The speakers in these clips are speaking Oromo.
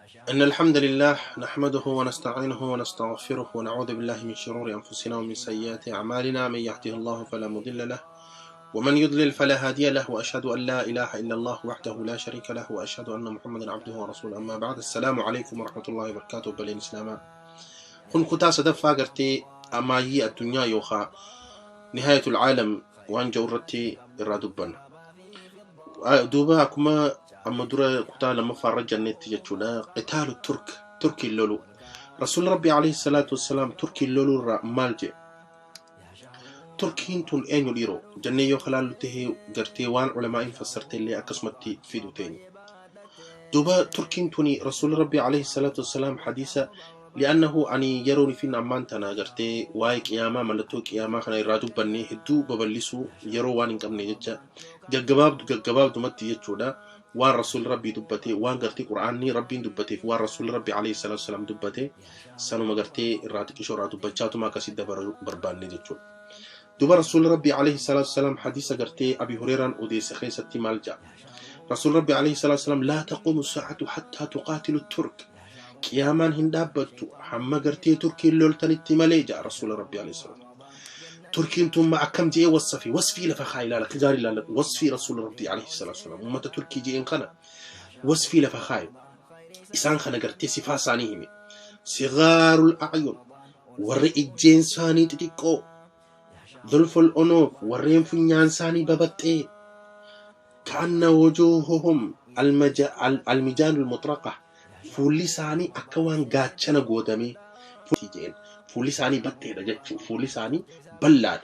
إن الحمد لله نحمده ونستعينه ونستغفره ونعوذ بالله من شرور أنفسنا ومن سيئات أعمالنا، من يهده الله فلا مضل له ومن يضلل فلا هادي له، وأشهد أن لا إله إلا الله وحده لا شريك له، وأشهد أن محمدا عبده ورسوله. أما بعد، السلام عليكم ورحمة الله وبركاته. بلين إسلاما كن كتا صدفا قرتي أمايي الدنيا يوخا نهاية العالم وان جورتي الرادبا دوبا أكما أما درا كتا لما فرج النت جتشولا قتال الترك تركي اللولو. رسول ربي عليه الصلاة والسلام تركي اللولو مالجي تركين تون أين يليرو جنيو خلال تهي قرتي وان علماء فسرت اللي أكسمتي في دوتين دوبا تركين توني رسول ربي عليه الصلاة والسلام حديثة لأنه أني يروني فينا أمانتنا قرتي واي قيامة ملتو قيامة خنا يرادو بني هدو ببلسو يرو وان إنكم نجتة ججباب دمتي يجودا وان رسول ربي دبتي وان قرتي قرآني ربي دبتي وان رسول ربي عليه الصلاة والسلام دبتي سنو ما قرتي راتك شو رادو بجاتو ما كسيد بربان نجتشو دوبا رسول ربي عليه الصلاة والسلام حديث قرتي أبي هريرة أوديس خيستي مالجا رسول ربي عليه الصلاة والسلام لا تقوم الساعة حتى تقاتل الترك قياما هندابتو حما قرتي تركي اللولتنتي ماليجا رسول ربي عليه الصلاة والسلام تركي انتم مع كم جي وصفي وصفي لفخاي لا لك لا وصفي رسول ربي عليه الصلاة والسلام أمة تركي جي إنقنا وصفي لفخاي إسان خنا قرتي صفا سانيهم صغار الأعين ورئي جين تتكو ظلف الأنوف ورين فنيان ساني ببتي كأن وجوههم المجان المطرقة فولي ساني أكوان قاتشنا قودمي فولي ساني بتي رجتشو فولي ساني بلاد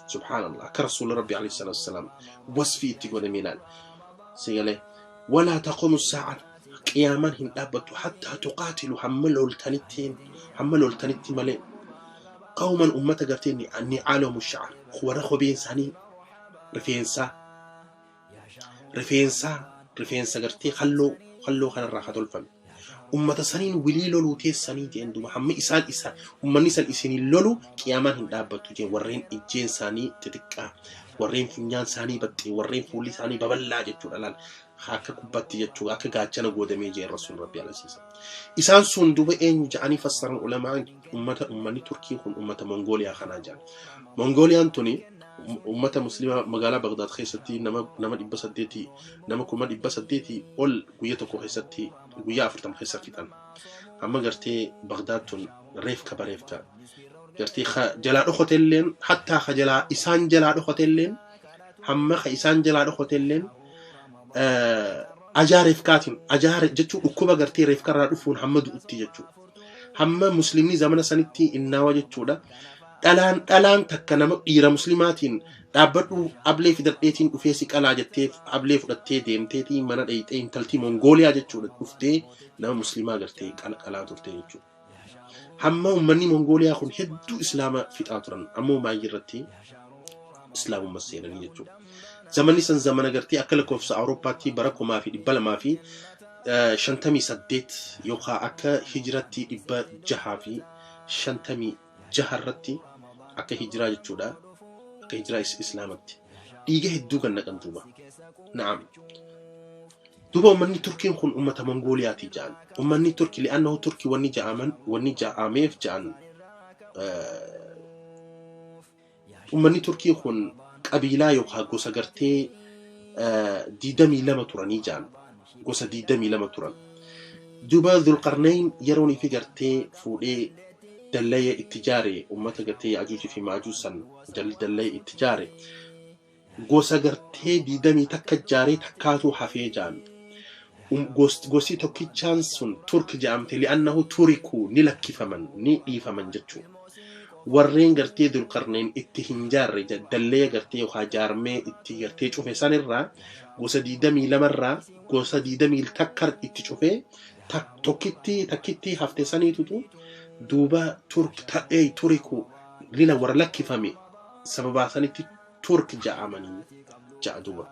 سبحان الله كرسول ربي عليه الصلاة والسلام وصفي تقودمي لال سيالي ولا تقوم الساعة قياما هندابتو حتى تقاتلوا حملوا التنتين حملوا التنتين ملين قوما أمتا قرتيني أني عالم الشعر خورخو بين ساني رفينسا رفينسا رفينسا قرتي خلو خلو خنا راحة الفم أمتا سنين ولي لولو تيس سنين جين دوما هم إسان إسان أمني إسان إساني لولو كيامان هندابتو جين ورين إجين ساني تتكا ورين فنيان ساني بطي ورين فولي ساني ببلا جتشو لالان هاكا كباتي جتشو هاكا قاتشانا قودمي جين رسول ربي عليه الصلاة والسلام إسان سون دوبا إن جاني فسرن علماء أمة أمني تركي هم أمة منغوليا خنا جان منغوليا أنتوني أمة مسلمة مقالة بغداد خيستي نما نما إبسدتي نما كمان إبسدتي أول قويتكو خيستي قوية أفرتم خيستي أما قرتي بغداد تون ريفكا بريفكا قرتي خ جلا أختلين حتى خجلا إسان جلا أختلين هم خ إسان جلا أختلين أجار رفكاتين أجار جتشو أكوبا قرتي رفكا رادفون حمد أتي جتشو هم مسلمين زمان سنتي إنوا جتشو ده الآن الآن تكنم إيرا مسلماتين دابتو أبلي في درتين وفيسك على جتيف أبلي في درتين ديمتين من الأيتين تلتي منغوليا جتشو أفتي نما مسلمة قرتي على على درتي جتشو هم مني منغوليا خن هدو إسلام في تاترن أمو ما يرتي إسلام مسيرا جتشو زمني سن زمن قرتي أكلكو في أوروبا تي بركو ما في إبلا ما في شنتمي سديت يوقع أكا هجرتي إبا جها في شنتمي جهرتي أكا هجرة جتشودا أكا هجرة إسلامتي إيجا هدو كنا دوبا نعم دوبا أمني تركي خن أمة منغوليا تيجان أمني تركي لأنه تركي وني جامن وني جاميف جان أمني تركي خن قبيلة يوقع قوسا قرتي ديدمي لما تراني جان قوسا ديدمي لما تران دوبا ذو القرنين يروني في قرتي فولي دلية التجاري أمتا قرتي يأجوج في ماجوسا دلية التجاري قوسا قرتي ديدمي تكا جاري تكاتو حفيجان قوسي توكي چانسون ترك جامتي لأنه تركو نلكي فمن نئي فمن جتشو warreen gartee Dulqarneen itti hin jaarre dallee gartee yookaan jaarmee itti gartee cufe sanirraa gosa 22 irraa gosa 21 itti cufee tokkitti takkitti hafte saniitutu duuba Turk ta'ee Turiku lila warra lakkifame sababaa sanitti Turk ja'amanii ja'a duuba.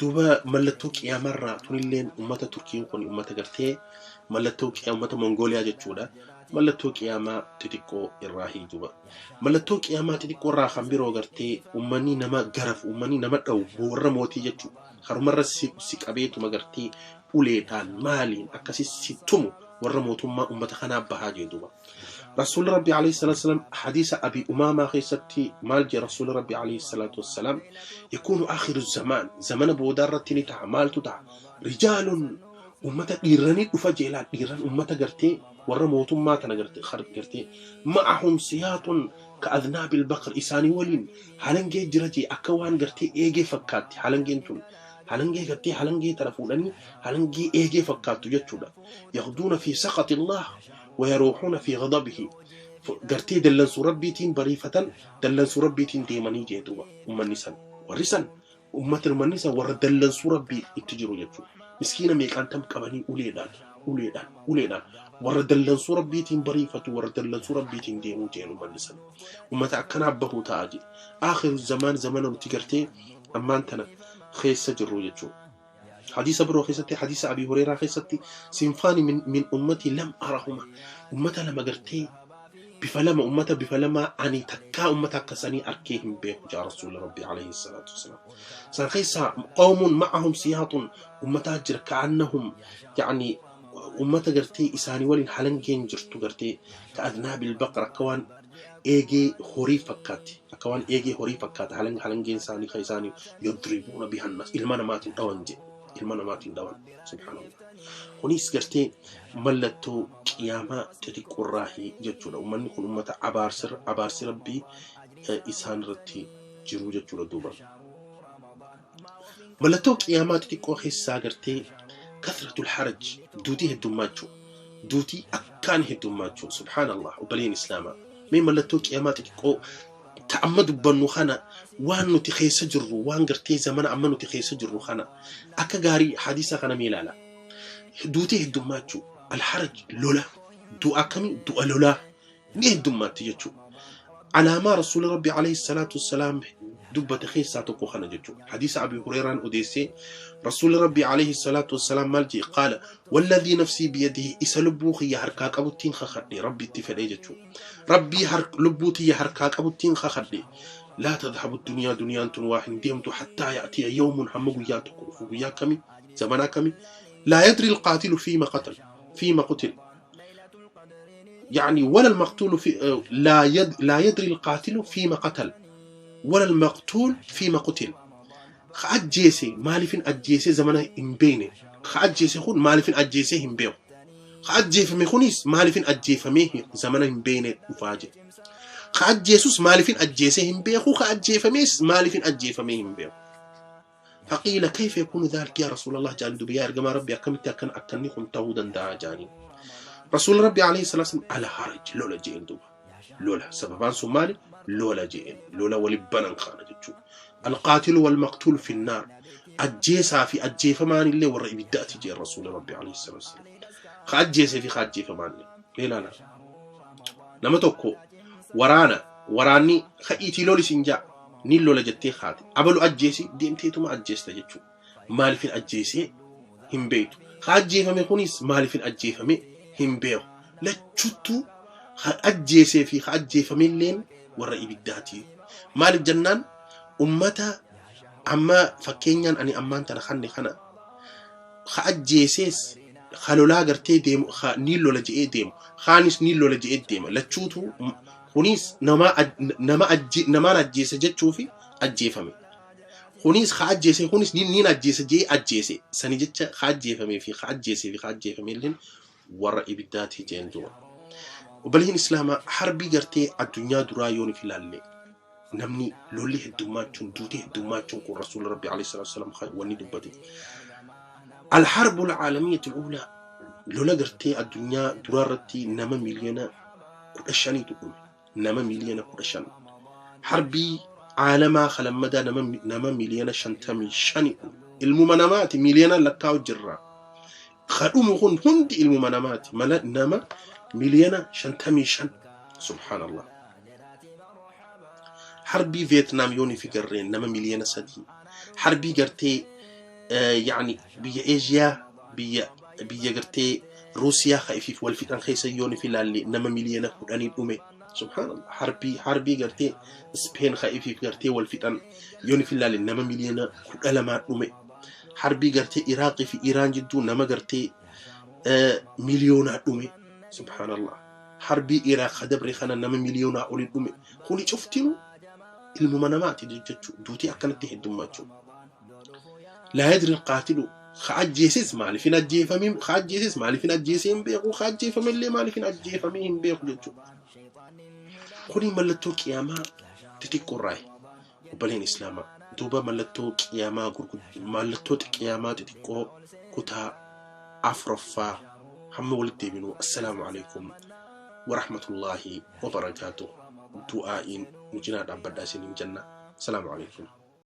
Duuba mallattoo qiyaamarraa tunilleen ummata Turkiin kun ummata gartee mallattoo qiyaama ummata Mongooliyaa jechuudha. Mallattoo qiyaamaa xixiqqoo irraa hiituba. Mallattoo qiyaamaa xixiqqoo irraa kan biroo gartee uummanni nama garafu, uummanni nama dha'u, warra mootii jechuudha. Harumarra si qabeetuma gartee uleedhaan maaliin akkasi si tumu warra mootummaa ummata kanaa bahaa jee duuba. Rasuulli Rabbi alayhi salaatu wassalaam hadiisa Abi Umaamaa keessatti maal jee Rasuulli Rabbi alayhi salaatu wassalaam yakuunu aakhiru zamaan zamana boodaa irratti ni ta'a maaltu ta'a rijaalun ummata dhiirranii dhufa jeelaa dhiirran ummata gartee warra mootummaa tana gartee ma'ahum siyaatun ka adnaabil baqr isaanii waliin halangee jira jee akka waan gartee eegee fakkaatti halangeen tun halangee gartee halangee tana fuudhanii halangee eegee fakkaattu jechuudha yaghduuna fi saqati Allah wa yaruuhuuna fi ghadabihi gartee dallansuu rabbiitiin bariifatan dallansuu rabbiitiin deemanii jee duuba ummanni san warri san ummanni san warra dallansuu rabbii itti jiru jechuudha miskiina meeqaan tam qabanii uleedhaan uleedhaan uleedhaan warra dallansuu rabbiitiin bariifatu warra dallansuu rabbiitiin deemuu jeen ummanni san ummata akkanaa bahuu ta'a jee aakhiru zamaan zamana nuti gartee ammaan tana keessa jirru jechuudha. Hadiisa biroo keessatti hadiisa Abii Hureeraa keessatti sinfaani min ummati lam arahuma ummata lama gartee bifa lama ummata bifa lama ani takkaa ummata akkasanii arkee hin beeku jaa Rasuulli Rabbi alayhi salaatu wassalaam. San keessaa qawmuun ma'ahum siyaatun ummataa jira ka'annahum yaani ummata gartee isaanii waliin halangeen jirtu gartee ka'adnaabil baqar akka waan eegee horii fakkaatti akka waan eegee horii fakkaata halangeen isaanii ka isaanii yadribuuna bihannas ilma namaatiin dhawan jedhe ilma namaatiin dhawan subhaanallah. Kunis gartee mallattoo qiyaamaa xixiqqoorraahi jechuudha. Ummanni kun ummata abaarsi rabbii isaan irratti jiru jechuudha duuba. Mallattoo qiyaamaa xixiqqoo keessaa gartee kathratul haraj duutii heddummaachuu duutii akkaan heddummaachuu subhaanallah obboleen islaamaa. Mee mallattoo qiyaamaa xixiqqoo ta amma dubbannu kana waan nuti keessa jirru waan gartee zamana amma nuti keessa jirru kana akka gaarii hadiisa kana mee ilaala. Duutii heddummaachuu alharaj lola du'a akkamii du'a lolaa ni heddummaatti jechuudha. Alaamaa Rasuulli Rabbi alayhi salaatu wassalaam dubbate keessaa tokko kana jechuudha. Hadiisa Abi Hureeraan odeessee Rasuulli Rabbi alayhi salaatu wassalaam maal jedhe qaala walladhii nafsii biyadihi isa lubbuu kiyya harkaa qabuttiin kakadhe Rabbi itti fedhee jechuudha. Rabbii lubbuu tiyya harkaa qabuttiin kakadhe laa tadhabu dunyaa duniyaan tun waa hin deemtu hattaa ya'tiya yawmun hamma guyyaan tokko dhufu guyyaa akkamii zamana akkamii laa yadri alqaatilu fiima qatal fiima qutil يعني ولا المقتول في لا يدري القاتل فيما قتل ولا المقتول فيما قتل خأجيسي مالفين أجيسي زمانه إمبيني خأجيسي خون مالفين أجيسي همبيو خأجيفمي خونيس مالفين أجيفمي زمانه إمبيني مفاجئ خأجيسوس مالفين أجيسي همبيو خأجيفميس مالفين أجيفمي همبيو فقيل كيف يكون ذلك يا رسول الله جاني دبيا إرجما ربي أكمل أكن أكني خن تهودا دعا جاني رسول ربي عليه الصلاة والسلام على هرج لولا جئن دوبا لولا سببان سومالي لولا جئن لولا ولبنان خانة جتشو القاتل والمقتول في النار أجيسا في أجيفة ماني اللي ورأي بدأتي جي رسول ربي عليه الصلاة والسلام خأجيسا في خأجيفة ماني لا لا نما توكو ورانا وراني خأيتي لولي سنجا نيل لولا جتي خاتي أبلو أجيسي ديمتي ما أجيستا جتشو مالي في أجيسي هم بيتو خأجيفة ميخونيس مالي في أجيفة مي hin beeku lachuttuu ajjeesee fi ajjeefamilleen warra ibiddaati. Maaliif jennaan ummata amma fakkeenyaan ani ammaan tana kanne kana ka ajjeesees ka lolaa gartee deemu ni lola je'ee deemu kaanis ni lola je'ee deema lachuutu kunis namaan ajjeese jechuu fi ajjeefame. Kunis ka ajjeese kunis niin ajjeese je'ee ajjeese sani jecha ka ajjeefamee fi ka ajjeesee fi ka ajjeefamilleen warra ibiddaati jeen duuba. Obboleeyyiin Islaamaa harbii gartee addunyaa duraa yoon if ilaalle namni lolli heddummachuun duutee heddummachuun kun Rasuulli Rabbi alayhi salaatu wassalaam wanni dubbate. Alharbu alcaalamiyyatu al'uulaa lola gartee addunyaa duraa irratti nama miliyoona 15tu dhume. Nama miliyoona 15. Harbii caalamaa kalammadaa nama miliyoona 55 dhume. Ilmuma namaati miliyoona lakkaa'u jirra. خدوم خون هندي المنامات ملا نما مليانة 55 سبحان الله حربي فيتنام يوني في قرين نما مليانة 3 حربي قرتي يعني بيا إيجيا بيا قرتي روسيا خايفيف والفتن خيسا يوني في لالي نما مليانة 10 أمي سبحان الله حربي قرتي سبين خايفيف قرتي والفتن يوني في لالي نما مليانة 12 أمي Harbii gartee Iraaqii fi Iraan jidduu nama gartee miliyoonaa dhume. Subhaanallah. Harbii Iraaq ka dabre kana nama miliyoonaa oli dhume. Kuni cuftinuu ilmuma namaati jechuudha. Duutii akkanatti heddummaachuu. Laa yadri alqaatilu ka ajjeeses maaliif hin ajjeefamin, ka ajjeeses maaliif hin ajjeesee hin beeku, ka ajjeefamellee maaliif hin ajjeefamee hin beeku jechuudha. Kuni mallattoo qiyaamaa xixiqqoorraayi. Obboleen Islaamaa, duuba mallattoo qiyaamaa mallattoo qiyaamaa xixiqqoo kutaa afuraffaa hamma walitti deebinu, assalaamu alaikum warahmatullaahi wabarakaatuh. Du'aa'iin nu cinaa dhaabbadhaa isiniin jenna. Assalaamu alaikum.